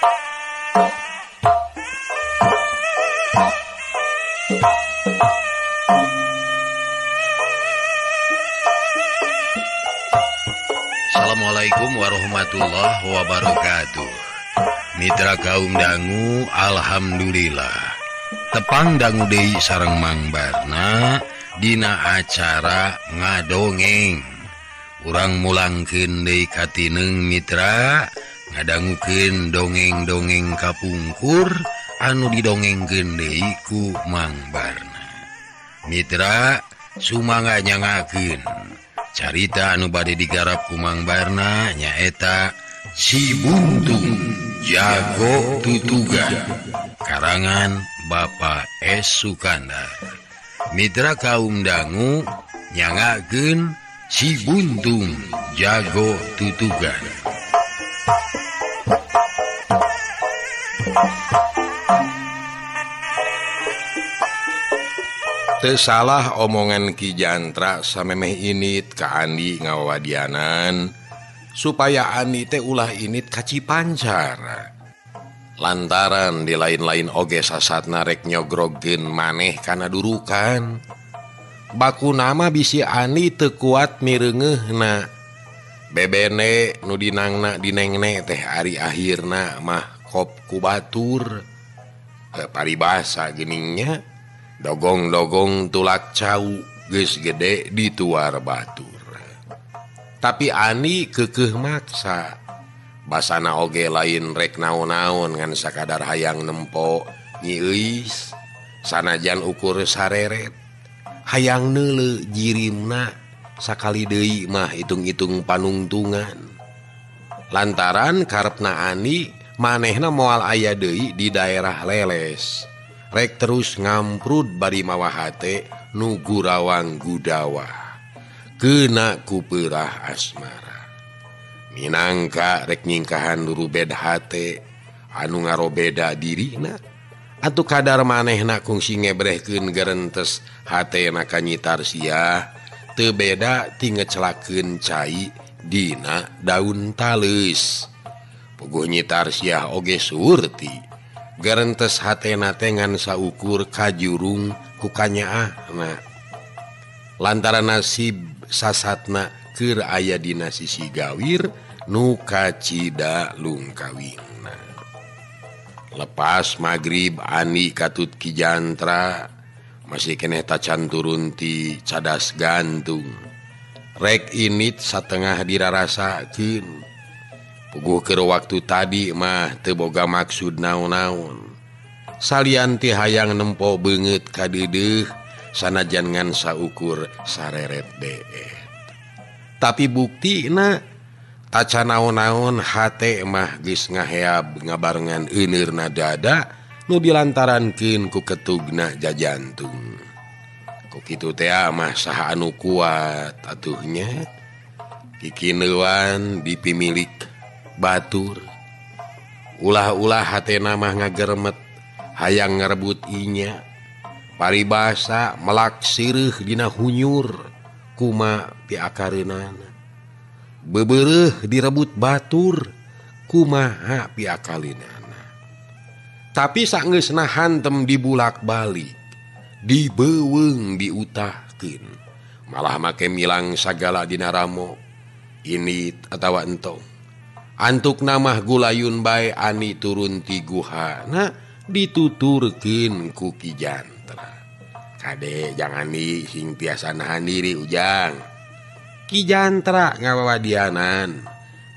Assalamualaikum warahmatullahi wabarakatuh. Mitra kaum dangu, alhamdulillah tepang dangu deui sareng Mang Barna dina acara ngadongeng. Urang mulangkeun deui katineng mitra ngadangukeun dongeng-dongeng kapungkur anu didongengkeun deui ku Mang Barna. Mitra sumangga nyangakeun carita anu bade digarap ku Mang Barna nyaeta Si Buntung Jago Tutugan karangan Bapak S. Sukandar. Mitra kaum dangu nyangakeun Si Buntung Jago Tutugan. Teu salah omongan Ki Jantra samemeh init ka Andi ngawadianan supaya Andi teh ulah init ka Cipancar. Lantaran di lain-lain oge sasatna rek nyogrogkeun maneh kana durukan. Baku nama bisi Andi teu kuat mireungeuhna. Bebene nu dinangna dinengne teh ari akhirna mah kop ku batur. Paribasa geningnya dogong-dogong tulak cau geus gede dituar batur. Tapi Ani kekeh maksa. Basana oge lain rek naon-naon ngan sakadar hayang nempo Nyi Euis sanajan ukur sareret. Hayang neuleu jirimna sakali deui mah hitung-hitung panungtungan. Lantaran karepna Ani manehna moal aya deui di daerah Leles. Rek terus ngamprud bari mawa hate nu gurawang gudawa kena ku peurah asmara. Minangka rek nyingkahan rubed hate anu ngarobeda dirina atuh kadar manehna kungsi ngebrehkeun gerentes hatena ka Nyi Tarsiah teu beda ti ngecelakeun cai dina daun taleus. Puguh Nyi Tarsiah oge surti gerentes hatena teh ngan saukur kajurung ku kanyaahna. Lantaran nasib sasatna keur aya dina sisi gawir nu kacida lungkawinna. Lepas magrib Ani katut Ki Jantra masih keneh tacan turun ti cadas gantung. Rek init satengah dirarasakeun. Puguh keur waktu tadi mah teu boga maksud naon-naon. Salian ti hayang nempo beungeut ka deudeuh sanajan ngan saukur sareret deet. Tapi buktina tacan naon-naon hate mah geus ngaheab ngabarengan euneurna dada nu dilantarankeun ku ketugna jajantung. Ku kitu teh mah saha anu kuat atuh nya. Kikineuan dipimilik batur. Ulah-ulah hatena mah ngageremet hayang ngarebut inya. Paribasa melak sireuh dina hunyur kuma piakareunana. Bebereuh direbut batur kumaha piakalinana. Tapi saenggeusna hantem dibulak-balik, dibeuweung diutahkeun. Malah make milang sagala dina ramo init atawa entong. Antuk namah gulayun bae Ani turun ti guhana dituturkeun ku Ki Jantra. Kade jangan Ani sing tiasa nahan diri ujang. Ki Jantra ngawawadianan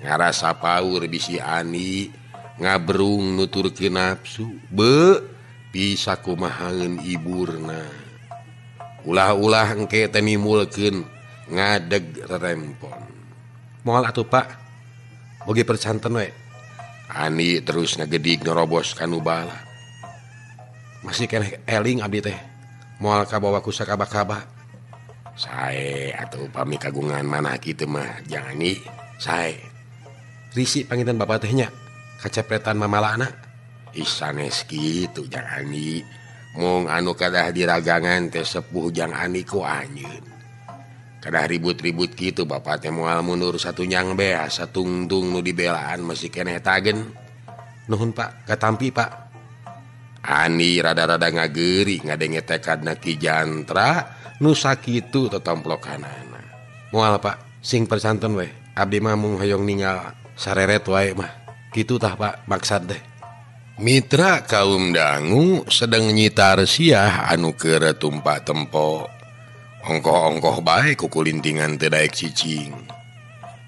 ngarasa paur bisi Ani ngabrung nuturkeun nafsu be bisa kumahaeun iburna. Ulah-ulah engke teh mimulkeun ngadeg rerempon. Moal atuh Pak, boge percanten we. Ani terus ngagedig nerobos kanu bala. Masih keneh eling abdi teh. Moal kabawa ku sakaba-kaba. Sae atuh upami kagungan manah kitu mah jangan ni sae. Risi panginten bapak teh nya kacepretan mamalana. Ih sanes kitu jang Ani. Mung anu kadah diragangan teh sepuh jang Ani ku anjeun. Kadah ribut-ribut kitu bapak teh moal mundur satunyang bea satungtung nu dibelaan masih keneh tagen. Nuhun Pak, katampi Pak. Ani rada-rada ngageri ngadenge tekadna Ki Jantra nu sakitu tetomplokanana. Moal Pak, sing persanten we. Abdi mah mung hoyong ningal sareret wae mah. Kitu tah Pak maksad teh. Mitra kaum dangu sedang nyitar siah anu keur tumpak tempo. Ongkoh-ongkoh bae kukulintingan teu daek cicing.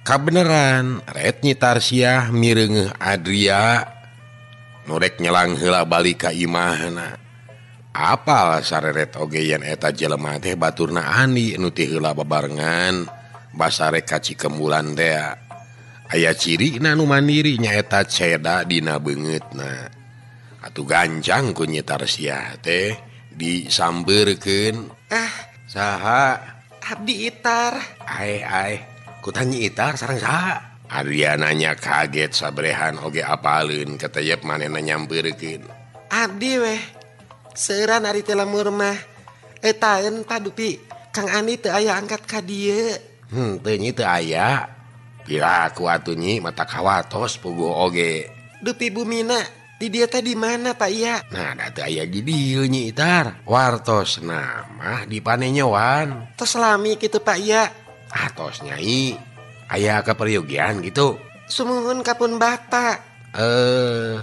Kabeneran ret nyitar siah mireungeuh Adria nu rek nyelang heula balik ka imahna. Apal sareret oge yen eta jelema teh baturna Andi nu ti heula babarengan basarek ka Cikembulan teh. Aya cirina nu mandiri nyaeta ceda dina beungeutna. Atuh gancang ku nyitar siah teh disambeurkeun. Saha? Abdi Itar. Ae ae, kutanyi Itar sareng saha? Adria nanya kaget sabrehan oge apaleun keteyep manehna nyampeurkeun. Abdi weh. Seuran ari teh lemur mah. Etaeun padupi Kang Andi teu aya angkat ka dieu. Teu nyi teu aya. Piraku atuh nyi mata kawatos puguh oge. Dupi bumina di dieu teh di mana Pak iya? Nah, da teu aya di dieu nyi Itar. Wartosna mah di Panenyoan. Tos lami kitu Pak iya. Ah tos nyai. Aya kaperyogian gitu. Sumuhun kapun bapak.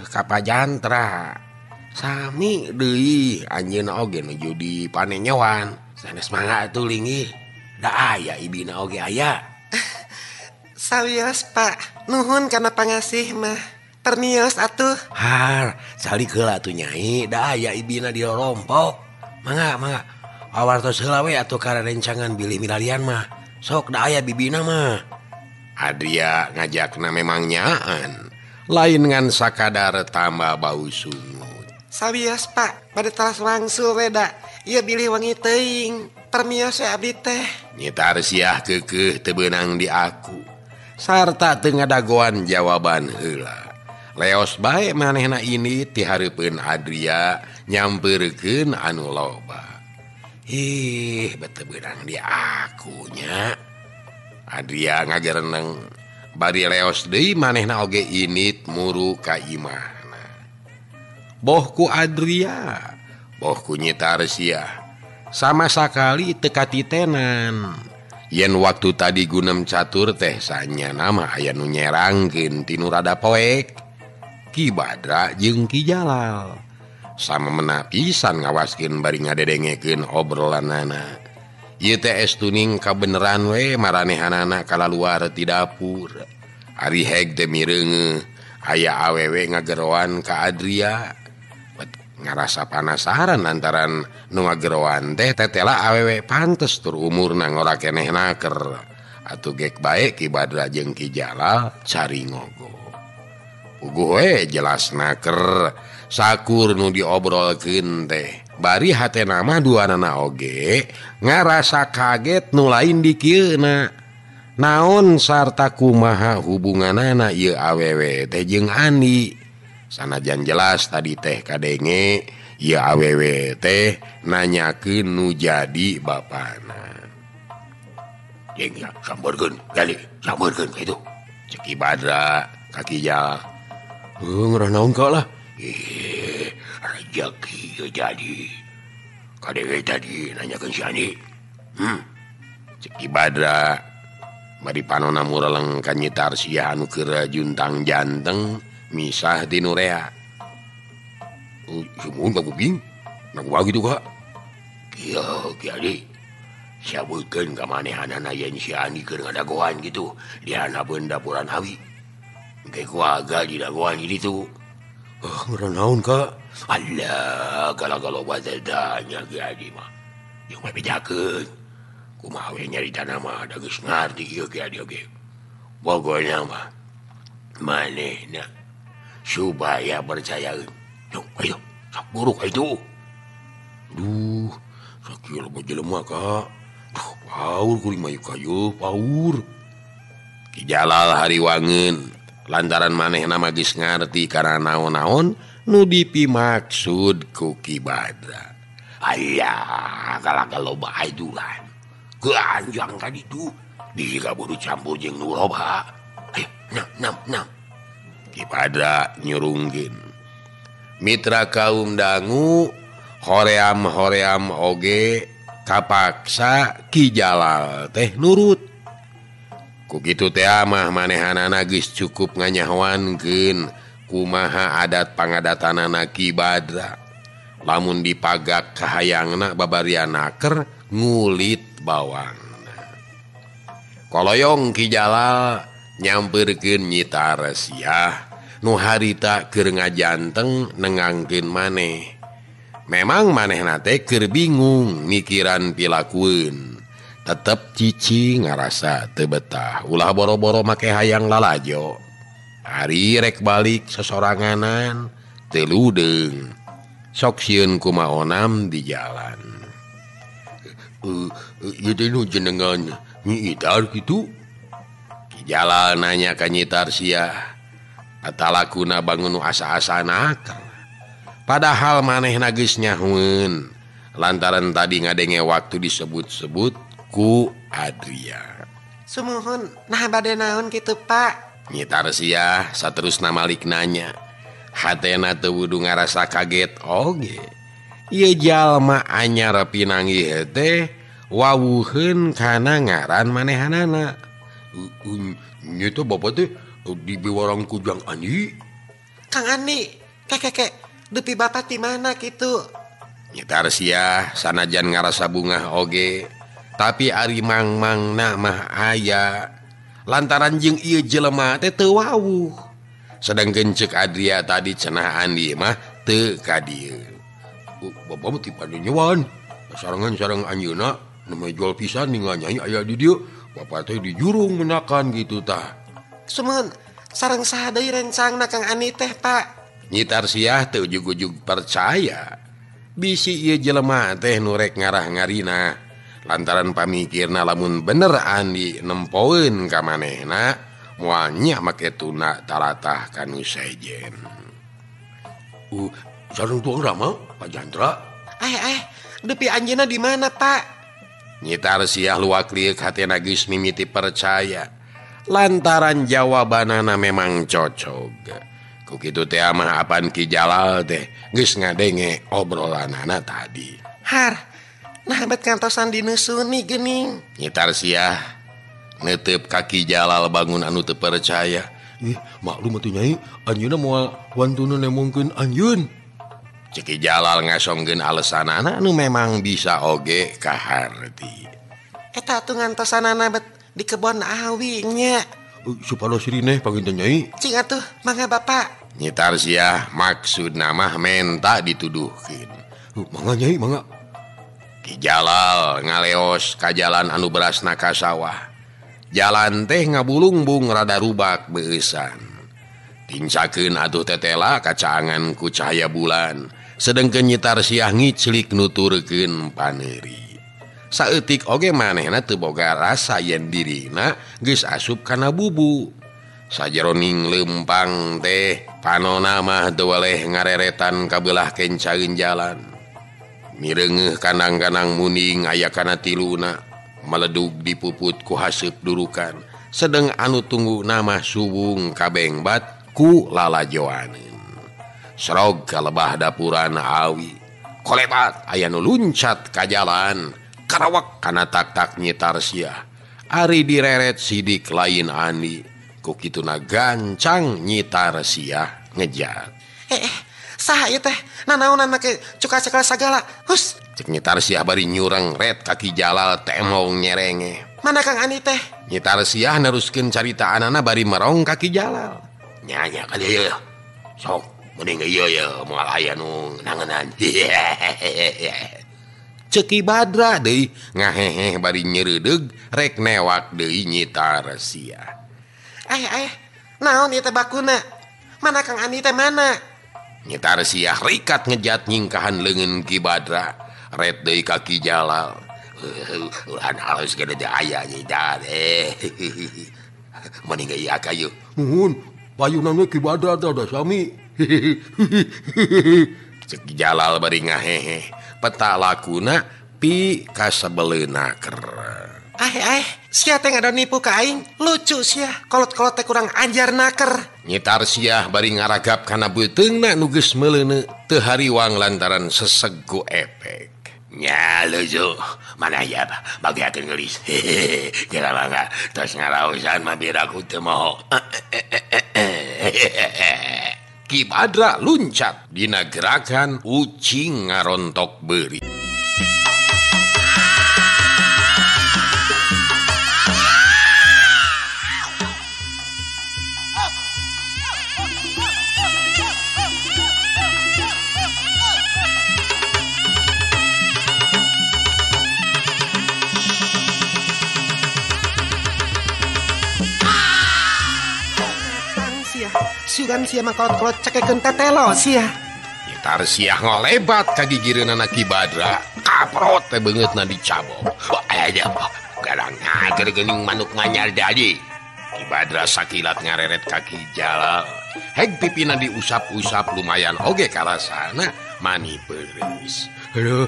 Ka Pak Jantra. Sami deui anjeunna oge nuju di Panenyoan. Sanes mangga atuh linggih. Da aya ibina oge aya. Sawios Pak, nuhun kana pangasih mah. Permios atuh. Har, salik heula atuh nyai, da aya ibina di rompok. Mangga, mangga. Awartos heula we atuh ka rencangan bilih milarian mah. Sok da aya bibina mah. Adria ngajakna memang nyaan. Lain ngan sakadar tambah bau sungut. Sawios Pak, bade talas wangsul we da. Ieu bilih wangi teuing. Permios we abdi teh. Nyitar siah keukeuh teu beunang di aku. Sarta teu ngadagoan jawaban heula. Leos bae manehna ini ti hareupeun Adria nyampeurkeun anu loba. Ih, bete beunang di akunya. Adria ngagereneng bari leos deui manehna oge init muru ka imahna. Boh ku Adria, boh ku nyitar siah. Sama sakali teu katitenan. Yen waktu tadi gunem catur teh sanyana mah aya nu nyerangkeun ti nu rada poek. Ki Badra jeung Ki Jalal sama mena pisan ngawaskeun bari ngadedengekeun obrolanana. Ieu teh estuning kabeneran we maranehanana kalaluar ti dapur. Ari heg teh mireungeuh aya awewe ngageroan ka Adria. Ngarasa panasaran lantaran nu ngageroan teh tetela awewe pantes tur umurna ngora keneh naker. Atuh gek bae Ki Badra jeung Ki Jalal cari ngogo. Puguh we jelas naker sakur nu diobrolkeun teh. Bari hatena mah duanana oge ngarasa kaget nu lain dikieuna. Naon sarta kumaha hubunganana ieu awewe teh jeung Andi. Sanajan jelas tadi teh kadenge ieu awewe teh nanyakeun nu jadi bapana. Jeung ya sambeurkeun gali sambeurkeun kitu. Cek Ki Badra ka Ki Jalal. Ngerah naon kau lah. Ih, rejeki jadi. Kadenge tadi nanyakeun si Andi. Cek Ki Badra bari panona mureleng ka nyitar sia anu keur juntang janteng misah ti nu rea. Sumuhun ka kuping. Nah kumaha kitu ka? Kieu Ki Andi. Sabeutkeun ka manehanana yen si Andi keur ngadagoan kitu di handapeun dapuran awi. Engke kuaga di dagoan di ditu. Ngerah naon ka? Alah, gala-gala badadanya Ki Adi mah. Jeung mah bejakeun. Kumaha we nyaritana mah da geus ngarti ieu Ki Adi oge. Pokona mah manehna supaya percayaeun. Yuk, ayo, sok buruk itu. Duh, sakieu loba jelema ka. Duh, paur kuring mah kayu, paur. Ki Jalal hariwangeun lantaran manehna mah geus ngarti kana naon-naon nu dipimaksud ku Ki Badra. Ayah, kalaka loba adulan. Ganjang ka ditu, diga buru campur jeung nu loba. Ayo, nam. Ki Badra nyurungkeun. Mitra kaum dangu hoream-hoream oge kapaksa Ki Jalal teh nurut. Ku kitu teh mah manehanana geus cukup nganyahoankeun kumaha adat pangadatanana Ki Badra. Lamun dipagak kahayangna babarian naker ngulit bawang. Koloyong Ki Jalal nyamperkeun Nyi Tarsiah nu harita keur ngajanteng nengangkeun maneh. Memang manehna teh keur bingung mikiran pilakueun. Tetep cici ngarasa teu betah, ulah boro-boro make hayang lalajo. Ari rek balik sesoranganan teu ludeung. Sok sieun kumaonam di jalan. Ieu teh nu jenengan Nyi Itar kitu? Ki Jalal nanya ka Nyi Tarsiah. Eta lakuna bangun nu asa-asa nakal. Padahal manehna geus nyahueun lantaran tadi ngadenge waktu disebut-sebut ku Adria. Sumuhun, nah bade naon kitu, Pak? Nyi Tarsiah saterusna malik nanya. Hatena teu wudu ngarasa kaget oge. Ieu jalma anyar pinanggih teh wawuheun kana ngaran manehanana. Nya teh bapa teh di biwarang ku Jang Andi. Kang Andi, kek dupi bapak di mana kitu? Nyi Tarsiah sanajan ngarasa bungah oge, tapi ari mang-mangna mah aya. Lantaran jeung ieu jelema teh teu wawuh. Sedangkeun ceuk Adria tadi cenah Andi mah teu ka dieu. Bapak mah ti panyewan. Sarangan sareng anjeunna nu jual pisan ninggal nyai aya di dieu. Bapak teh dijurung menakan gitu tah. Sumuhun, sareng saha deui rencangna Kang Andi teh, Pak? Nyi Tarsiah teu ujug-ujug percaya. Bisi ieu jelema teh nu rek ngarah ngarina. Lantaran pamikirna lamun bener Andi nempoeun ka manehna, moal nya make tuna talatah ka nu sejen. Sareng tuang Rama, Pak Jantra. Dupi anjeunna di mana, Pak? Nyi Tarsiah luak lieuk hatena geus mimiti percaya. Lantaran jawabanana memang cocog. Ku kitu teh mah apan Ki Jalal teh geus ngadenge obrolanana tadi. Har, nah bet kantosan dineusuni geuning. Nyi Tarsiah neuteup ka Ki Jalal bangun anu teu percaya. Ih, maklum atuh nyai, anjeunna moal wantuna nemongkeun anjeun. Cek Ki Jalal ngasongkeun alesanana anu memang bisa oge kaharti. Eta atuh ngantosanana bet di kebon awi nya. Supados rineh panginten nyai. Cing atuh, mangga bapak. Nyi Tarsiah maksudna mah menta dituduhkeun. Mangga nyai, mangga. Ki Jalal ngaleos ka jalan anu berasna ka sawah. Jalan teh ngabulungbung rada rubak beueusan. Tincakeun atuh tetela kacaangan ku cahaya bulan. Sedengkeun Nyi Tarsiah ngiclik nuturkeun paneuri. Saeutik oge manehna teu boga rasa yen dirina geus asup kana bubu. Sajeroning leumpang teh panona mah teu weleh ngareretan kabelah kencaeun jalan. Mireungeuh kandang-kandang muning aya kana tiluna, meledug dipuput ku haseup durukan. Sedeng anu tungguna mah suwung kabengbat ku lalajoaneun. Serog ka lebah dapuran awi. Kolebat aya nu luncat ka jalan. Karawak kana tak-tak Nyi Tarsiah. Ari direret sidik lain Andi. Ku kituna gancang Nyi Tarsiah ngejar. Saha ieu teh? Nanaonan make cuka-cekal sagala. Hus. Cek Nyi Tarsiah bari nyureng ret ka Ki Jalal temong nyerenge. Mana Kang Andi teh? Nyi Tarsiah neruskeun caritaanana bari merong ka Ki Jalal. Nya nya ka dieu. Sok mending ieu ye moal aya nu nangenan. Cek Ki Badra deui ngahehe bari nyeureudeg rek newak deui Nyi Tarsiah. Naon ieu teh bakuna? Mana Kang Andi teh mana? Nyi Tarsiah rikat ngejat nyingkahan leungeun Ki Badra ret deui ka Ki Jalal. Ulah halus gede teh aya Nyi Tar. Mending ieu ka ieu. Nuhun, payunan we Ki Badra teh da sami. Cek Ki Jalal bari ngahehe. Peta lakuna pi kasebeleuna ker. Ah, sia teh ngada nipu ka aing. Lucu sia. Kolot-kolot teh kurang ajar naker. Nyi Tarsiah bari ngaragap kana beuteungna nu geus meuleuneu teu hariwang lantaran seseg ku efek. Nya lucu, mana ya bagiakeun geulis. Geura mangga tos ngaraosan mah biar aku teu moho. Ki Badra luncat dina gerakan ucing ngarontok beuri. Sugan sia mah kolot-kolot cekekeun tetelo sia. Nyi Tarsiah ngolebat ka gigireunana Ki Badra. Kaprot teh beungeutna dicabok. Aya garang ngager geuning manuk manyar jadi. Ki Badra sakilat ngareret ka Ki Jalal. Heg pipina diusap-usap lumayan oge karasana mani peureus. Aduh,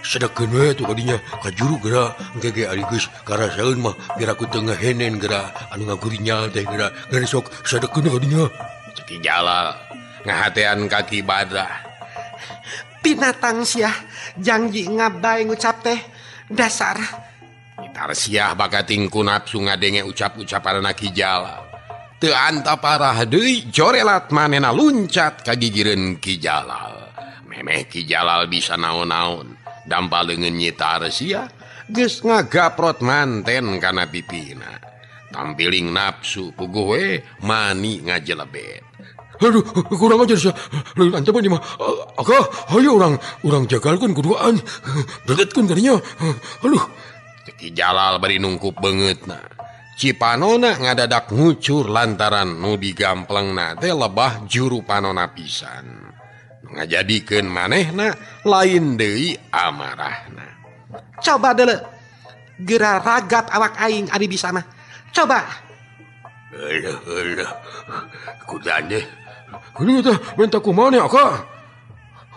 sedekeun we tuh kadinya ka juru geura engke ge ari geus karasaeun mah biar aku teu ngahenen geura anu ngagurinyal teh geura geura sok sedekeun kadinya. Cek Ki Jalal ngahatean ka Ki Badra. Binatang sia janji ngabae ngucap teh dasar. Nyi Tarsiah bakating ku nafsu ngadenge ucap-ucapanna Ki Jalal. Teu anta parah deui jorelat manehna luncat ka gigireun Ki Jalal. Memeh Ki Jalal bisa naon-naon dampal leungeun Nyi Tarsiah geus ngagaprot manten kana pipina. Tampiling nafsu puguh we mani ngajelebet. Aduh, kurang ajar sia. Lain ancaman ieu mah. Aga, hayu urang jagalkeun kuduaan. Dedetkeun kadinya. Aduh. Ki Jalal bari nungkup beungeutna. Cipanona ngadadak ngucur lantaran nu digamplengna teh lebah juru panona pisan. Ngajadikeun manehna lain deui amarahna. Coba deuleu. Geura ragap awak aing ari bisa mah. Coba. Aduh, aduh. Kudane. Kudu teh minta kumaha nya, Kak?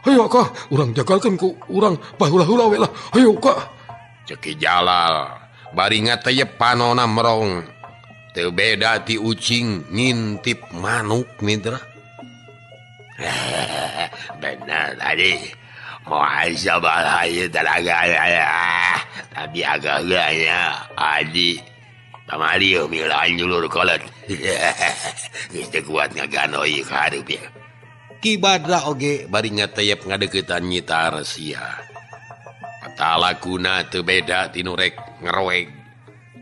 Hayu, Kak, urang jagalkeun ku urang bahula-hula we lah. Hayu, Kak. Ceuk Ki Jalal bari ngateyep panona merong. Teu beda ti ucing ngintip manuk mitra. Benar tadi mau aja tenaga tapi agak-agaknya Adi pamali milaan julur kolot geus teu kuat ngaganoi ka hareup ya. Ki Badra oge bari ngateyep ngadeukeutan Nyi Tarsiah. Patalakuna teu beda tinu rek ngeroeg.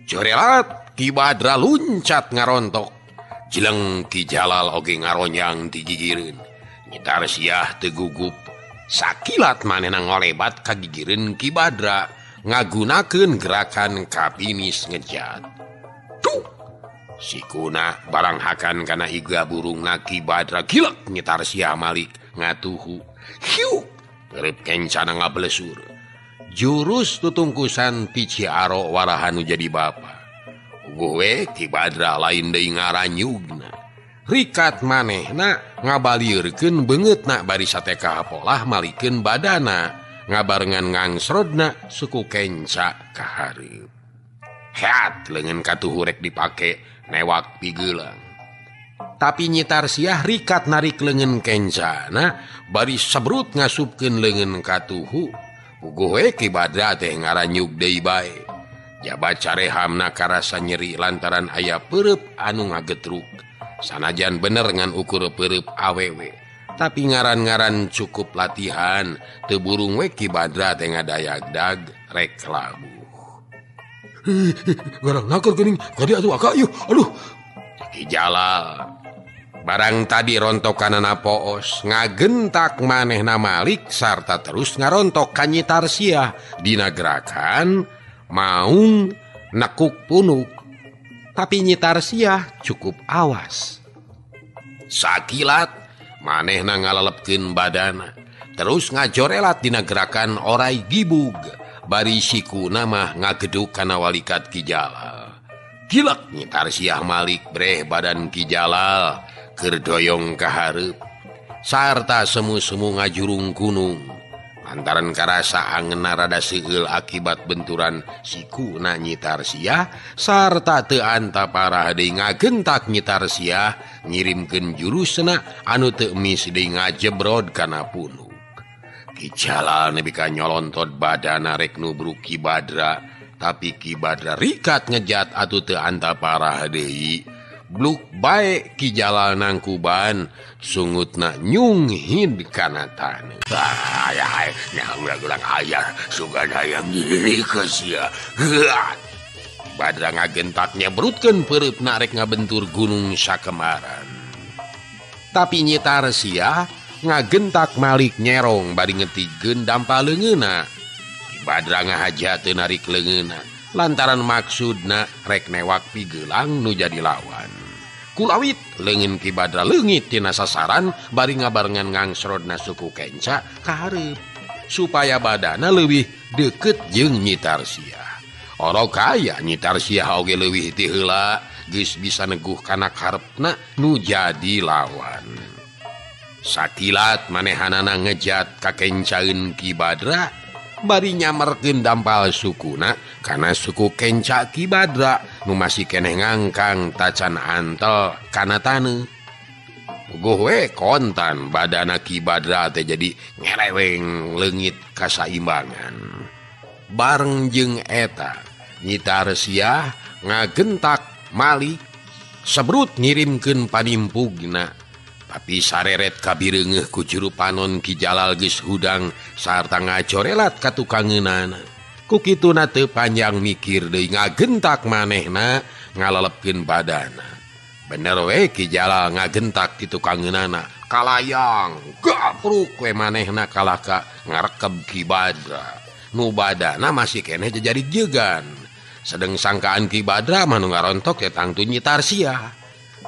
Jorelat Ki Badra luncat ngarontok. Jeleng Ki Jalal oge ngaronyang ti gigireun. Nyi Tarsiah teu gugup. Sakilat manehna ngolebat ka gigireun Ki Badra ngagunakeun gerakan kapinis ngejat. Tuh. Sikuna barang hakan kana iga burungna Ki Badra gilek Nyi Tarsiah malik ngatuhu. Hiuk, perep kencana ngablesur. Jurus tutungkusan ti Ciaro warahanu jadi bapa. Uguh we Ki Badra lain deui ngaranyugna. Rikat manehna ngabaliurkeun beungeutna bari sateka polah malikeun badana ngabarengan ngangsrodna suku kenca ka hareup. Heat leungeun katuhu rek dipake newak pigeulang. Tapi Nyi Tarsiah rikat narik leungeun kencana bari sebrut ngasupkeun leungeun katuhu. Puguh we Ki Badra teh ngaranyug deui bae. Jabat carehamna karasa nyeri lantaran aya peureub anu ngagetruk. Sanajan bener ngan ukur peureub awewe, tapi ngaran-ngaran cukup latihan teu burung we Ki Badra teh ngadayagdag rek labuh. Garang naker geuning kadi atuh aka ieu. Aduh. Ki Jalal barang tadi rontokanana poos ngagentak manehna malik sarta terus ngarontok ka Nyi Tarsiah dina gerakan maung nekuk punuk. Tapi Nyi Tarsiah cukup awas. Sakilat manehna ngalelepkeun badana terus ngajorelat dina gerakan orai gibug bari sikuna mah ngageduk kana walikat Ki Jalal. Gilek Nyi Tarsiah malik breh badan Ki Jalal keur doyong ka hareup sarta semu-semu ngajurung gunung. Lantaran karasa angeuna rada seueul akibat benturan sikuna Nyi Tarsiah sarta teu anta parah deui ngagentak Nyi Tarsiah ngirimkeun jurusna anu teu emis deui ngajebrod kana punuk. Ki Jalal nepi ka nyolontot badana rek nubruk Ki Badra, tapi Ki Badra rikat ngejat atuh teu anta parah deui. Bluk bae Ki Jalal nangkuban sungutna nyunghid kana taneuh. Ayah nya urang ayah sugan hayang nyiri ka sia. Badra ngagentak nyebrutkeun peureupna rek ngabentur gunung sakemaran. Tapi Nyi Tarsiah ngagentak malik nyerong bari ngetigkeun dampa leungeunna. Ki Badra ngahaja teu narik leungeunna lantaran maksudna rek newak pigelang nu jadi lawan. Kulawit leungeun Ki Badra leungit tina sasaran bari ngabarengan ngangsrodna suku kenca ka hareup supaya badana leuwih deukeut jeung Nyi Tarsiah. Orok aya Nyi Tarsiah oge leuwih ti heula geus bisa neguh kana karepna nu jadi lawan. Sakilat manehanana ngejat ka kencaeun Ki Badra bari nyamerkeun dampal sukuna kana suku kenca Ki Badra nu masih keneh ngangkang tacan antel kana taneuh. Puguh we kontan badana Ki Badra teh jadi ngeleweng leungit kasaimbangan. Bareng jeung eta Nyi Tarsiah ngagentak malik sebrut ngirimkeun panimpugna. Tapi sareret kabireungeuh ku juru panon Ki Jalal geus hudang sarta ngacorelat ka tukangeunana. Ku kituna teu panjang mikir deui ngagentak manehna ngalelepkeun badana. Bener we Ki Jalal ngagentak ti tukangeunana kalayang gapruk we manehna kalaka ngarekeb Ki Badra. Nu badana masih keneh jejari jegan. Sedeng sangkaan Ki Badra mah nu ngarontok teh tangtu Nyi Tarsiah.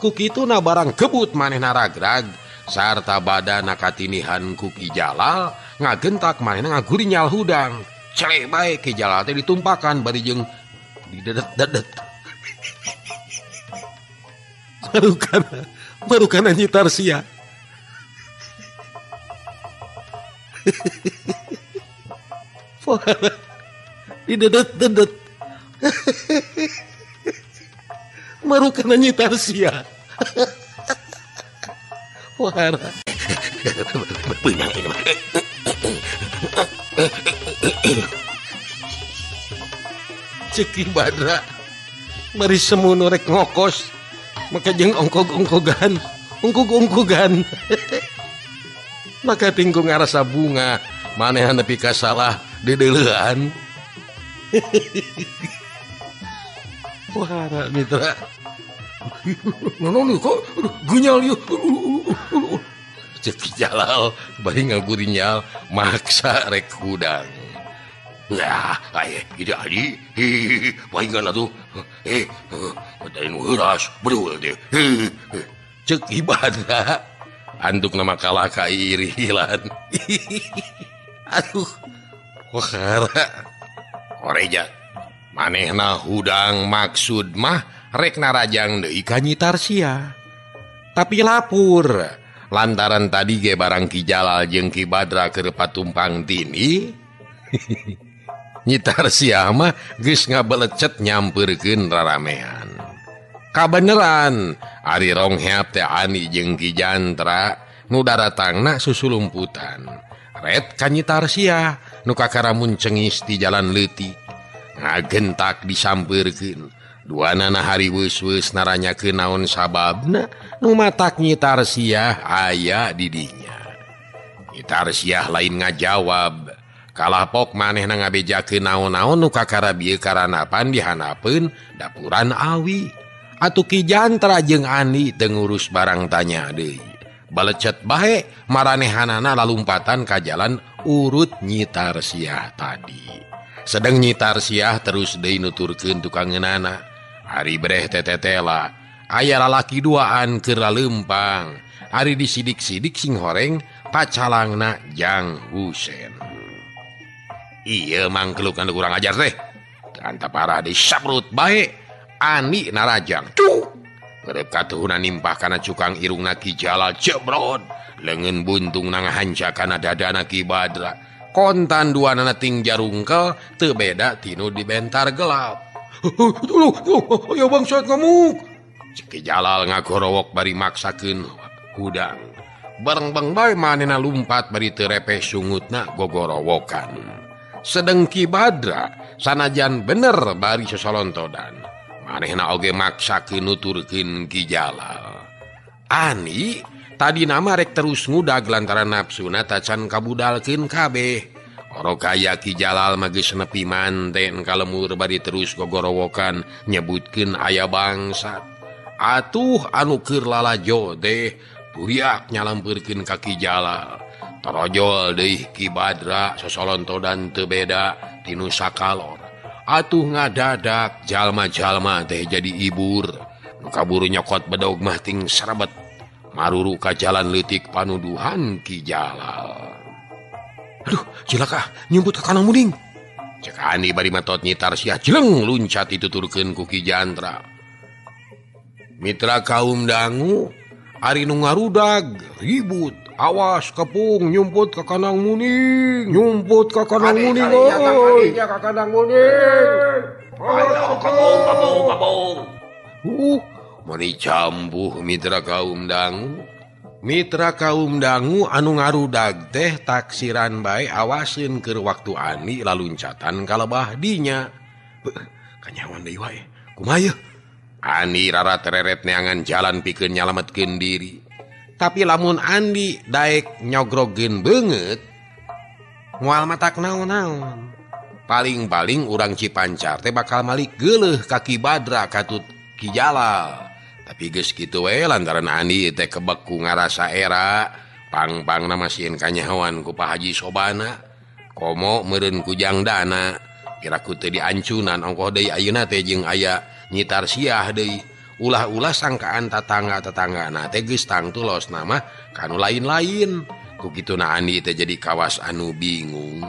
Ku kituna barang kebut manehna ragrag sarta badana katinihan ku Ki Jalal ngagentak manehna ngagurinyal hudang. Celek bae Ki Jalal teh ditumpakan bari jeung didedet-dedet. Marukana Nyi Tarsiah. Didedet-dedet. Marukana Nyi Tarsiah. Wahara. Ceuk Ki Badra bari semono rek ngokos maka jeung ongkog-ongkogan, ongkog-ongkogan. Maka tingku ngarasa bunga manehan nepi ka salah deudeulean. Wahara mitra. Nono kok gunyal ieu. Ceuk Ki Jalal bari ngagurinyal maksa rek hudang. Ya, aya kieu adi. Paingan atuh. Tadi nu heuras beul teh. Ceuk Ki Badra antuk nama kalah ka irilan. Aduh, wahara. Koreja manehna hudang maksud mah rek narajang deui ka Nyi Tarsiah. Tapi lapur lantaran tadi ge barang Ki Jalal jeung Ki Badra keur patumpang tini. Nyi Tarsiah mah geus ngabelecet nyampeurkeun raramean. Kabeneran ari rongheap teh Ani jeung Ki Jantra nu daratangna susulumputan. Ret ka Nyi Tarsiah nu kakaramun cengis di jalan leutik. Ngagentak disampeurkeun. Duanana hariweus-weus naranyakeun naon sababna nu matak Nyi Tarsiah aya di dinya. Nyi Tarsiah lain ngajawab. Kalah pok manehna ngabejakeun naon-naon nu kakara bieu karanapan dihanapeun dapuran awi. Atuh Ki Jantra jeung Ani teu ngurus barang tanya deui. Balecet bae maranehanana lalumpatan ka jalan urut Nyi Tarsiah tadi. Sedeng Nyi Tarsiah terus deui nuturkeun tukangeunana. Ari breh tetetela aya lalaki duaan keur laleumpang. Ari disidik-sidik sing horeng pacalangna Jang Husen. Ieu mangkeluk anu kurang ajar teh. Anta parah disabrut bae Ani narajang. Cuk. Kerep katuhuna nimpah kana cukang irungna Ki Jalal jebrod. Leungeun buntung nang hanca kana dadana Ki Badra. Kontan duanana ting jarungkel teu beda tinu dibentar gelap. Ya bangsat ngamuk. Cek Ki Jalal ngagorowok bari maksakeun hudang. Bareng-beng bae manehna lumpat bari teu repeh sungutna gogorowokan. Sedeng Ki Badra sanajan bener bari sosolontodan. Manehna oge maksakeun nuturkeun Ki Jalal. Ani tadi nama rek terus ngudag lantaran nafsuna tacan kabudalkeun kabeh. Oro kaya Ki Jalal mah geus nepi manten ka lemur bari terus gogorowokan nyebutkeun aya bangsat. Atuh anu keur lalajo teh buriak nyalampeurkeun ka Ki Jalal. Torojol deui Ki Badra sosolontodan teu beda tinu sakalor. Atuh ngadadak jalma-jalma teh jadi ibur. Nu kaburu nyokot bedog mah ting serebet. Maruru ka jalan leutik panuduhan Ki Jalal. Aduh, cilaka nyumput ka kanang muning. Cek Andi bari matot nyitar sia jeleng luncat dituturkeun ku Ki Jantra. Mitra kaum dangu ari nu ngarudag ribut, awas kepung nyumput ka kanang muning, nyumput ka kanang muning euy, ka kanang muning. Ayo kepung kepung kepung. Meni cambuh mitra kaum dangu. Mitra kaum dangu anu ngarudag teh taksiran bae awaseun keur waktu Ani laluncatan ka lebah dinya. Kanyawan deui wae. Kumaha yeuh? Ani rara tereret neangan jalan pikeun nyalametkeun diri. Tapi lamun Andi daek nyogrogkeun beungeut moal matak naon-naon. Paling-paling urang Cipancar teh bakal malik geuleuh ka Ki Badra katut Ki Jalal. Tapi geus kitu we lantaran Andi teh kebek ku ngarasa era pang-pangna masieun kanyahoan ku Pak Haji Sobana. Komo meureun ku Jang Dana. Kira ku teu diancunan ongkoh deui ayeuna teh jeung aya nyitar siah deui. Ulah-ulah sangkaan tatangga-tatanggana teh geus tangtu los nama kanu lain-lain. Ku kituna Andi teh jadi kawas anu bingung.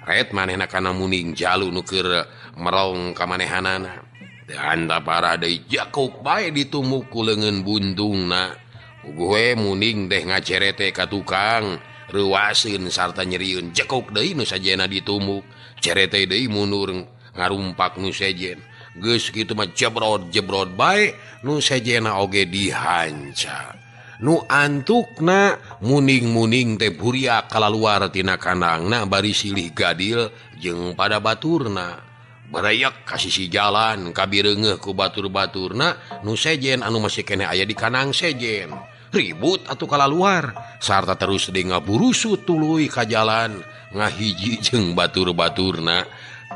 Ret manehna kana muning jalu nu keur merong ka manehanana. Teu anta parah deui jakuk bae ditumuk ku leungeun buntungna. Puguh we muning teh ngacerete ka tukang, reuaseun sarta nyerieun jekuk deui nu sajena ditumuk. Cerete deui mundur ngarumpak nu sejen. Geus kitu mah jebrod-jebrod bae nu sejena oge dihanca. Nu antukna muning-muning teh buriak kalaluar tina kandangna bari silih gadil jeung pada baturna. Barayak ka sisi jalan kabireungeuh ku batur-baturna nu sejen anu masih keneh aya di kandang sejen. Ribut atuh kalaluar sarta terus deui ngaburusut tuluy ka jalan ngahiji jeung batur-baturna.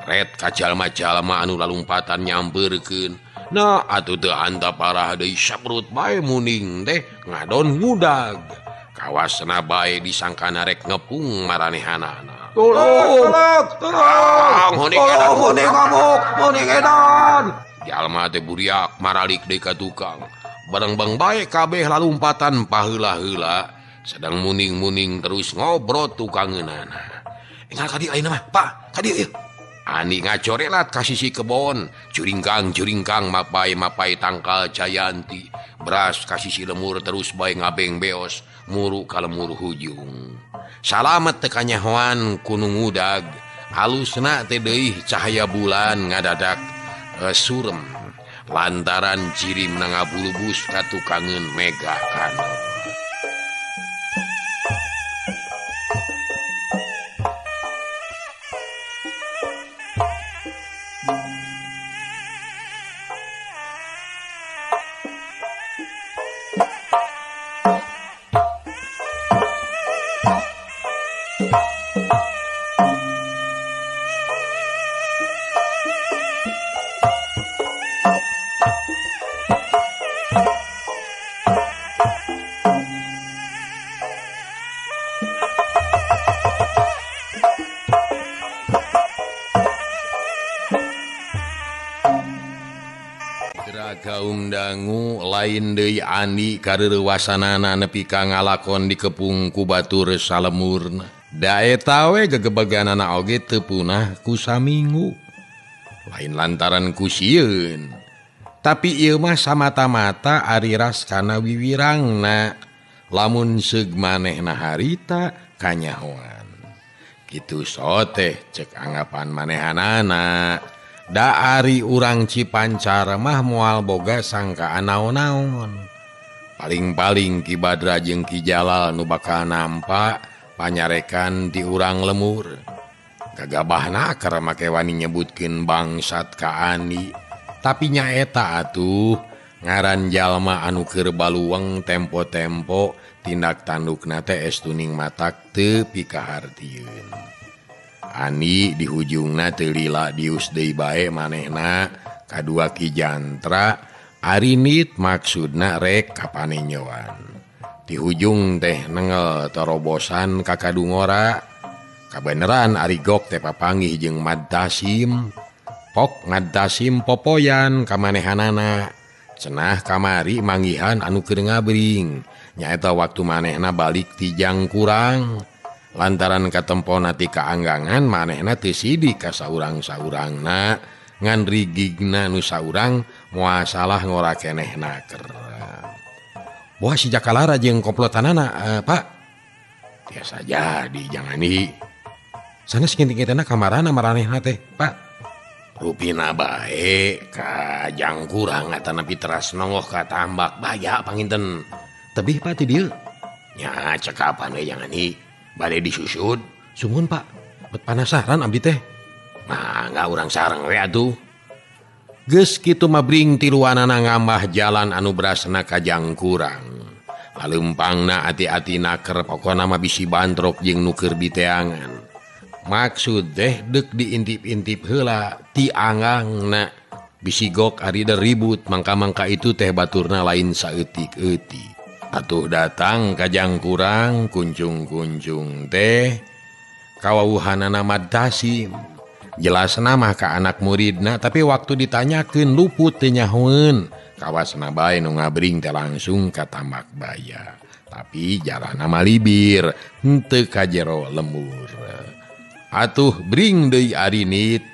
Ret ka jalma-jalma anu lalumpatan nyampeurkeun. Nah atuh teu anta parah deui saprut bae muning teh ngadon ngudag. Kawasna bae disangkana rek ngepung maranehanana. Tolong, tolong, tolong, muning ngamuk, muning edan. Jalma teh buriak maralik deui ka tukang. Bareng-beng bae kabeh lalumpatan paheula-heula sedang muning-muning terus ngobrol tukangeunana. Engal ka dieu ayeuna mah, Pak, ka dieu ieu. Ani ngacorelat ka sisi kebon, juringkang-juringkang mapai-mapai tangkal jayanti, beras ka sisi lemur terus bae ngabeng beos, muru ka lemur hujung. Salamet teu kanyahoan ku nu ngudag, alusna teh deui cahaya bulan ngadadak surem lantaran jirimna ngabulubus ka tukangeun mega kana. Kaum dangu lain deui Andi kareurewasanana nepi ka ngalakon dikepung ku batur salemurna. Da eta we gegebeganana oge teu punah ku samingu. Lain lantaran ku sieun. Tapi ieu mah samata-mata ari ras kana wiwirangna. Lamun seug manehna harita kanyahoan. Kitu soteh cek anggapan manehanana. Da ari urang Cipancar mah moal boga sangkaan naon-naon. Paling-paling Ki Badra jeung Ki Jalal nu bakal nampak panyarekan di urang lemur. Gagabahna keur make wani nyebutkeun bangsat ka Andi. Tapi nyaeta atuh ngaran jalma anu keur baluweng tempo-tempo tindak tandukna teh estuning matak teu pikahartieun. Andi di hujungna teu lila dius deui bae manehna kadua Ki Jantra arinit maksudna rek ka panenyoan. Di hujung teh nengel terobosan ka kadungora. Kabeneran ari Gok teh papanggih jeung Madtasim. Pok Madtasim popoyan ka manehanana. Cenah kamari manggihan anu keur ngabring. Nyaeta waktu manehna balik ti Jangkurang. Lantaran katempona ti kaanggangan manehna teu sidik ka saurang-saurangna ngan rigigna nu saurang moal salah ngora keneh naker. Wah si Jakalara jeung komplotanana Pak. Tiasa jadi jangan nih. Sanes nginting-ngintingna kamarana maranehna teh Pak. Rupina bae ka Jangkurang atanapi teras nongoh ka tambak baya panginten. Tebih Pak ti dieu. Nya cekapan we jangan nih. Bade disusud. Sumuhun Pak. Bet panasaran abdi teh. Mangga urang sareng we atuh. Geus kitu mah bring tiluanana ngambah jalan anu brasna ka Jangkurang. Laleumpangna ati-ati naker pokona mah bisi bantrok jeung nu keur diteangan. Maksud teh deuk diintip-intip heula ti angangna bisi Gok ari ribut mangka-mangka itu teh baturna lain saeutik-eutik. Atuh datang ka Jangkurang kuncung-kuncung teh kawawuhanana Madtasim. Jelasna mah ka anak muridna tapi waktu ditanyakeun luput teu nyahoeun. Kawasna bae nu ngabring teh langsung ka tambak baya. Tapi jarana malibir henteu ka jero lembur. Atuh bring deui arinit.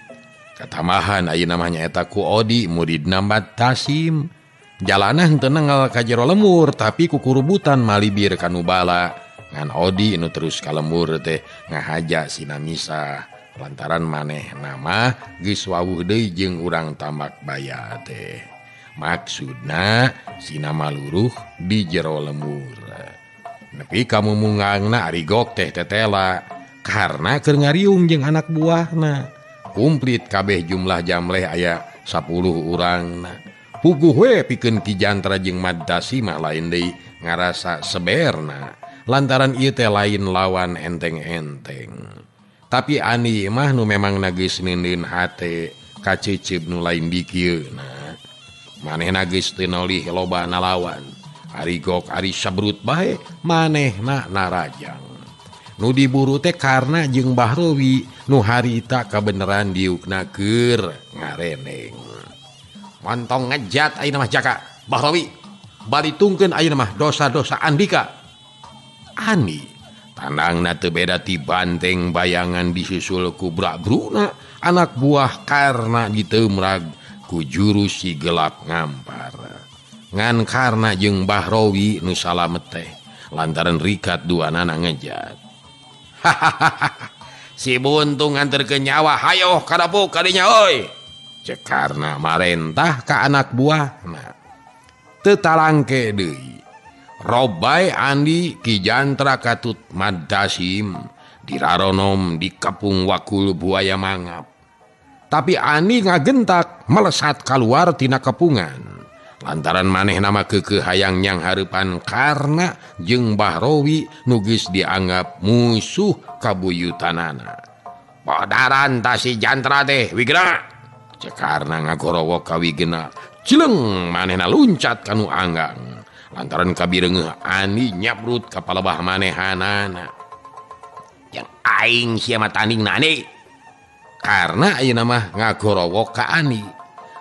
Katambahan ayeuna mah nyaeta ku Odi muridna Madtasim. Jalanah henteu nengel ka jero lemur tapi kukurubutan malibir ka nu bala. Ngan Odi nu terus ka lemur teh ngahaja sina misah. Lantaran manehna mah geus wawuh deui jeung urang tambak baya teh. Maksudna sina maluruh di jero lemur. Nepi ka mumungangna ari Gok teh tetela karena keur ngariung jeung anak buahna. Kumplit kabeh jumlah jamleh aya 10 urangna. Puguh we pikeun Ki Jantra jeung Madtasim mah lain deui ngarasa seberna. Lantaran ieu teh lain lawan enteng-enteng. Tapi Andi mah nu memang geus neundeun hate ka cecep nu lain dikieuna. Manehna geus teu nolih loba nalawan. Ari Gok ari sabrut bae manehna narajang. Nu diburu teh karena jeung Bahrowi nu harita kabeneran diukna keur ngareneng. Montong ngejat ayeuna mah Jaka Bahrowi balitungkeun ayeuna mah dosa-dosa Andika. Andi tandangna teu beda ti banteng bayangan disusul ku brak-bruna anak buah karena diteumrag ku jurus si gelap ngampar. Ngan karena jeung Bahrowi nu salamet teh lantaran rikat duanana ngejat. Hahaha. Si buntung nganterkeun nyawa hayoh kadapuk kadinya euy. Cek karna marentah ka anak buahna. Teu talangke deui. Robai Andi Ki Jantra katut Madtasim diraronom di kapung wakul buaya mangap. Tapi Andi ngagentak melesat keluar tina kepungan. Lantaran manehna mah keukeuh hayang nyang hareupan karna jeung Bahrowi nu geus dianggap musuh kabuyutanana. Podaran ta si Jantra teh Wigena. Cek karna ngagorowok ka Wigena. Cileng manehna luncat ka nu anggang. Lantaran kabireungeuh Andi nyabrut ka palebah manehanana. Yang aing sia mah tandingna Andi. Karna ayeuna mah ngagorowok ka Andi.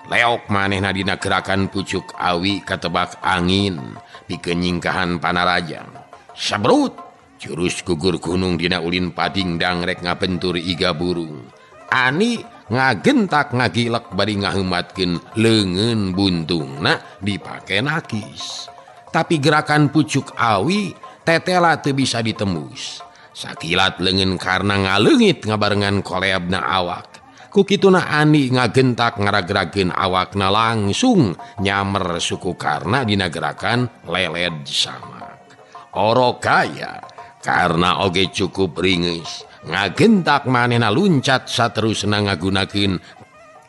Leok manehna dina gerakan pucuk awi katebak angin pikeun nyingkahan panarajang. Sabrut jurus gugur gunung dina ulin padingdang rek ngabentur iga burung. Ani ngagentak ngagilek bari ngaheumatkeun leungeun buntungna dipake nakis. Tapi gerakan pucuk awi tetela teu bisa ditembus. Sakilat leungeun Karna ngaleungit ngabarengan koleabna awak. Ku kituna Ani ngagentak ngaragrageun awakna langsung nyamer suku Karna dina gerakan leled samak. Orokaya Karna oge cukup ringeus ngagentak manehna luncat saterusna ngagunakeun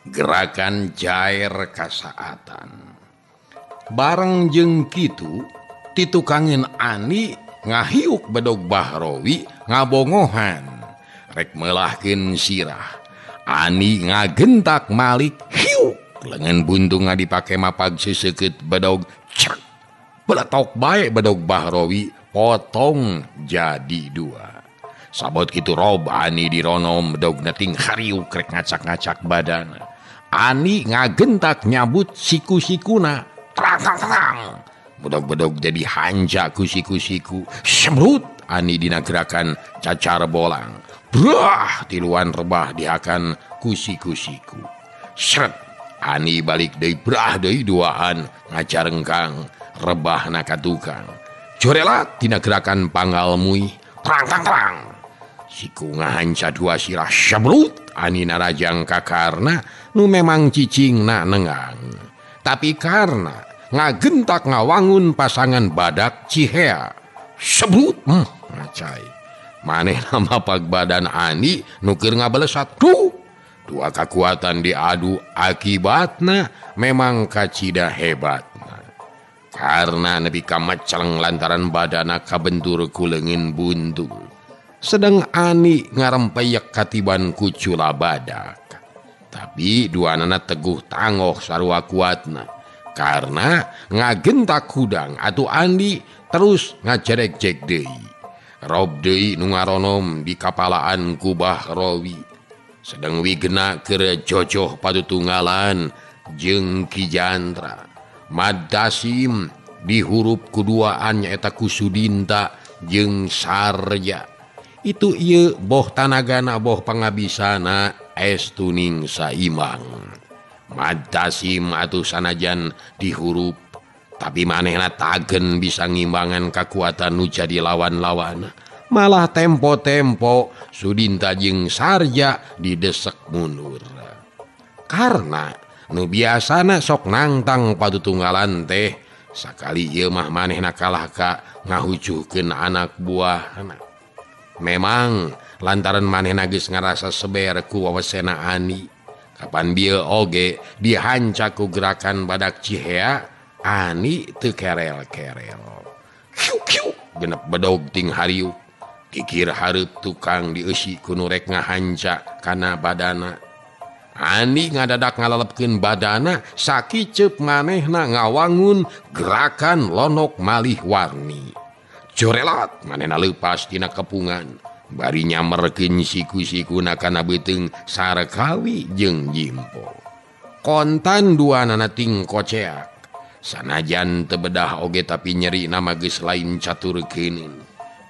gerakan jair kasaatan. Bareng jeung kitu titukangin Ani ngahiuk bedog Bahrawi ngabongohan rek melahkeun sirah. Ani ngagentak malik hiuk lengan buntung dipake mapag seseukeut bedog cek beletok bae bedog Bahrawi potong jadi dua. Sabot kitu rob Ani dironom bedogna ting hariuk rek ngacak-ngacak badana. Ani ngagentak nyabut siku-sikuna terang terang terang bedog-bedog jadi hanja ku siku-siku semrut. Ani dina gerakan cacar bolang brah tiluan rebah dihakan ku siku-siku seret. Ani balik deui brah deui duaan ngacarengkang rebahna ka tukang jorelat dina gerakan panggal mui terang terang terang siku ngahanca dua sirah semrut. Ani narajang ka Karna nu memang cicingna nengang tapi Karna ngagentak ngawangun pasangan badak Cihea sebut ngacai manehna mapag badan Ani nu keur ngabalesat tuh dua kekuatan diadu akibatna memang kacida hebatna. Karna nepi ka maceleng lantaran badana kabentur ku leungeun buntung sedang Ani ngarempeyek katiban ku cula badak tapi duanana teguh tangoh sarua kuatna. Karena ngagentak hudang atuh Andi terus ngajerek-jek deui. Rob deui nu ngaronom di kapalaan ku Bahrawi. Sedang wigena keur jojoh patutunggalan jeung Ki Jantra. Madasim dihurup kuduaan nyaeta ku Sudinta jeung Sarja. Itu ieu boh tanagana boh pangabisana estuning saimang. Madasim atuh sanajan dihurup tapi manehna tagen bisa ngimbangan kakuatan nu jadi lawan-lawan. Malah tempo-tempo Sudinta jeung Sarja didesek mundur. Karena nu biasana sok nangtang patutunggalan teh sakali ieu mah manehna kalah ka ngahujuhkeun anak buahna. Memang lantaran manehna geus ngarasa seber ku wawasena Ani. Kapan bieu oge dihanca ku gerakan badak Cihea Ani teu kerel-kerel. Hiu hiu genep bedog ting hariuk kikir hareup tukang dieusi ku nu rek ngahanca kana badana. Ani ngadadak ngalalepkeun badana sakiceup manehna ngawangun gerakan lonok malih warni. Jorelat manehna leupas tina kepungan. Bari nyamerkeun siku-sikuna kana beuteung Sarkawi jeung Jimpo. Kontan duanana ting koceak. Sanajan teu bedah oge tapi nyeri nama geus lain catur keuneun.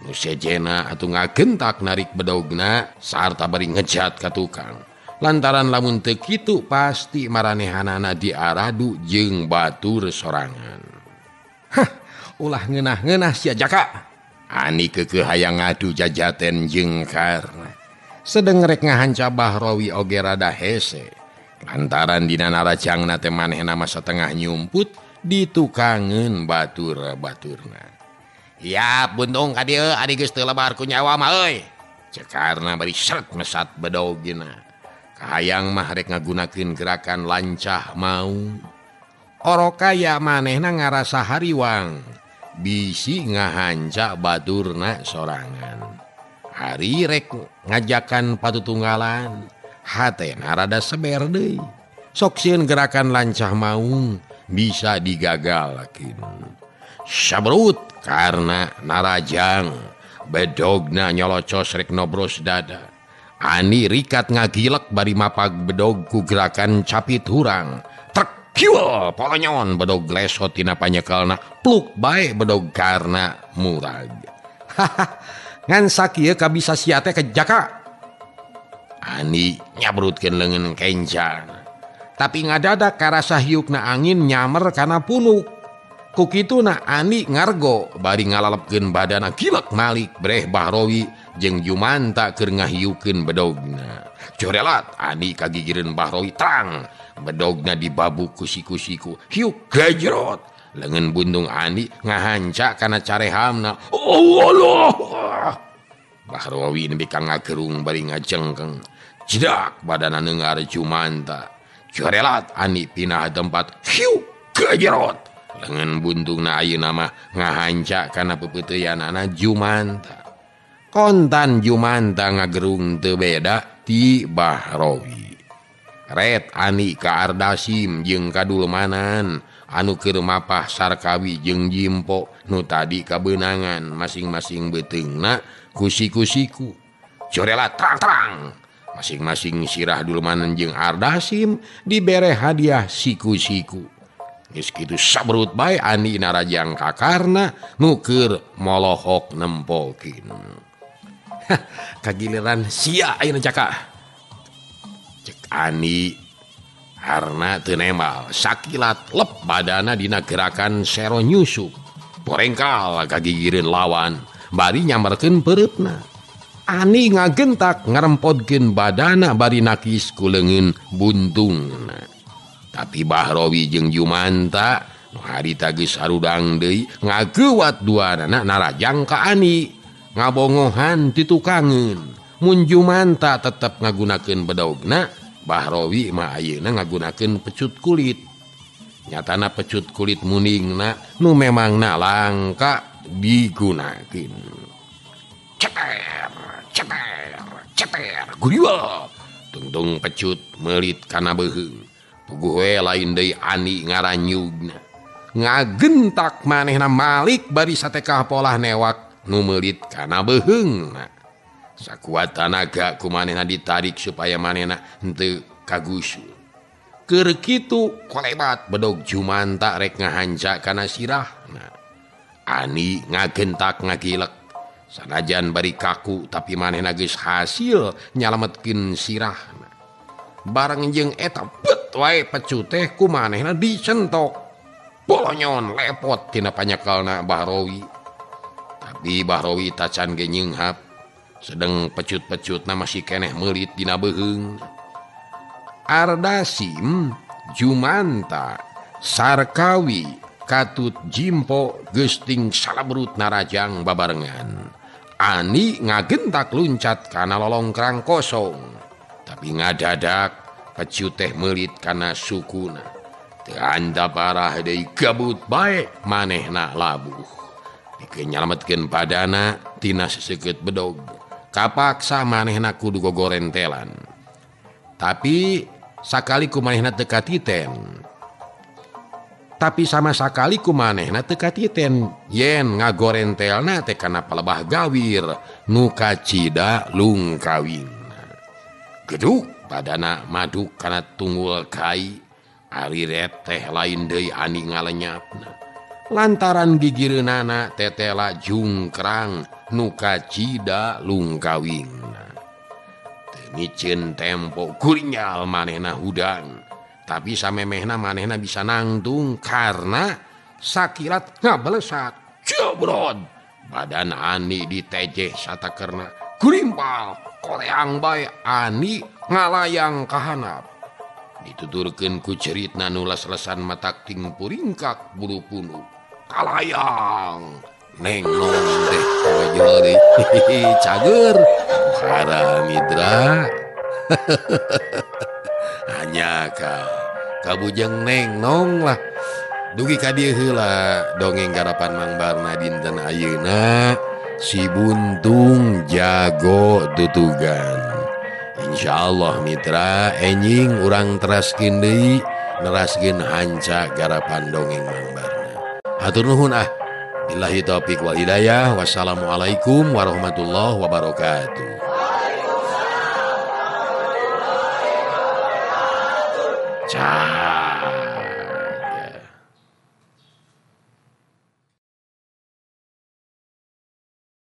Nu sejena atuh ngagentak narik bedogna sarta bari ngejat ka tukang. Lantaran lamun teu kitu pasti maranehanana diaradu jeung batur sorangan. Hah, ulah ngeunah-ngeunah sia Jaka. Ani keukeuh hayang ngadu jajaten jeung Karna. Sedeng rek ngahanca Bahrawi oge rada hese. Lantaran dina narajangna teh manehna mah satengah nyumput ditukangeun batur-baturna. Ya buntung ka dieu ari geus teu lebar ku nyawa mah euy. Ceuk Karna bari seret mesat bedogna. Kahayang mah rek ngagunakeun gerakan lancah mau. Orokaya manehna ngarasa hariwang. Bisi ngahanca baturna sorangan. Hari rek ngajakan patutunggalan hatena rada seber deui. Sok sieun gerakan lancah maung bisa digagalkeun. Sabrut karena narajang bedogna nyolocos rek nobros dada. Ani rikat ngagilek bari mapag bedog ku gerakan capit hurang. Trek kiwel polonyon bedog lesot tina panyekelna pluk bae bedog karna murag. Haha, ngan sakieu kabisa sia teh ke Jaka. Ani nyabrutkeun leungeun kenca. Tapi ngadadak karasa hiukna angin nyamer kana punuk. Ku kituna Ani ngargo bari ngalalepkeun badana gilek malik breh Bahrowi jeung Jumanta keur ngahiukeun bedogna. Corelat Ani kagigireun Bahrowi terang bedogna dibabuk ku siku-siku hiuk gajrot. Lengan buntung Ani ngahanca kana carehamna. Oh Allah. Bahrowi nepi ka ngagerung bari ngajengkeng. Jedak badana neungar Jumanta. Corelat Ani pindah tempat hiuk gajrot. Lengan buntungna ayeuna mah ngahanca kana pepeuteyanana Jumanta. Kontan Jumanta ngagerung teu beda ti Bahrowi. Ret Ani ka Ardasim jeung kadulmanan anu keur mapah Sarkawi jeung Jimpo nu tadi kabeunangan masing-masing beuteungna ku siku-siku. Corelat terang-terang masing-masing sirah dulmanan jeung Ardasim dibere hadiah siku-siku. Geus kitu sabrut bae Ani narajang kakarna nu keur molohok nempokin. Kagiliran sia ayeuna caka. Cek Ani harna teu nembal sakilat lep badana dina gerakan sero nyusup. Borengkal kagigireun lawan bari nyamberkeun peureupna. Ani ngagentak ngarempodkeun badana bari nakis ku leungeun buntungna. Tapi Bahrowi jeung Jumanta nu harita geus harudang deui ngageuwat duanana narajang ka Ani ngabongohan ti tukangeun. Mun Jumanta tetep ngagunakeun bedogna, Bahrowi mah ayeuna ngagunakeun pecut kulit. Nyatana pecut kulit muningna nu memangna langka digunakeun. Ceter ceter ceter guriwal tungtung pecut meulit kana beuheung. Puguh we lain deui Ani ngaranyugna. Ngagentak manehna malik bari satekah polah newak nu meulit kana beuheungna. Sakuat tanaga ku manehna ditarik supaya manehna henteu kagusu. Keur kitu kolebat bedog Jumanta rek ngahanca kana sirahna. Ani ngagentak ngagilek. Sanajan bari kaku tapi manehna geus hasil nyalametkeun sirahna. Bareng jeung eta bet wae pecut teh ku manehna dicentok. Bolonyon lepot tina panyekelna Bahrowi. Tapi Bahrowi tacan ge nyeunghap. Sedeng pecut-pecutna masih keneh meulit dina beuheung. Ardasim, Jumanta, Sarkawi, katut Jimpo geus ting salabrut narajang babarengan. Ani ngagentak luncat kana lolongkrang kosong. Tapi ngadadak pecut teh meulit kana sukuna. Teu anda parah deui gabut bae manehna labuh. Pikeun nyalametkeun badana tina seseukeut bedog. Kapaksa manehna kudu gogorentelan. Tapi sakali ku manehna teu katiten. Tapi sama sakali ku manehna teu katiten yen ngagorentelna teh kana palebah gawir nu kacida lungkawin. Geduk badana maduk kana tunggul kai ari teh lain deui Ani ngalenyapna. Lantaran gigireunana tetela jungkrang nu kacida lungkawingna. Teu miceun tempo gurinyal manehna hudang, tapi samemehna manehna bisa nangtung karena sakilat ngabelesat. Jebrod badan Ani ditejeh satakerna gurimpal koreang bae Ani ngalayang kahanap. Dituturkeun ku ceritna nu les-lesan matak ting puringkak bulu punuk. Kalayang neng nong teh kojol deui cager haram mitra. Hanya ka kabujeng neng nong lah. Dugi ka dieu heula dongeng garapan Mang Barna dinten ayeuna. Si Buntung Jago Tutugan. Insyaallah mitra enjing urang teraskeun deui neraskeun hanca garapan dongeng Mang Barna. Hatur nuhun ah. Billahi taufik wal hidayah. Wassalamualaikum warahmatullahi wabarakatuh. Cah.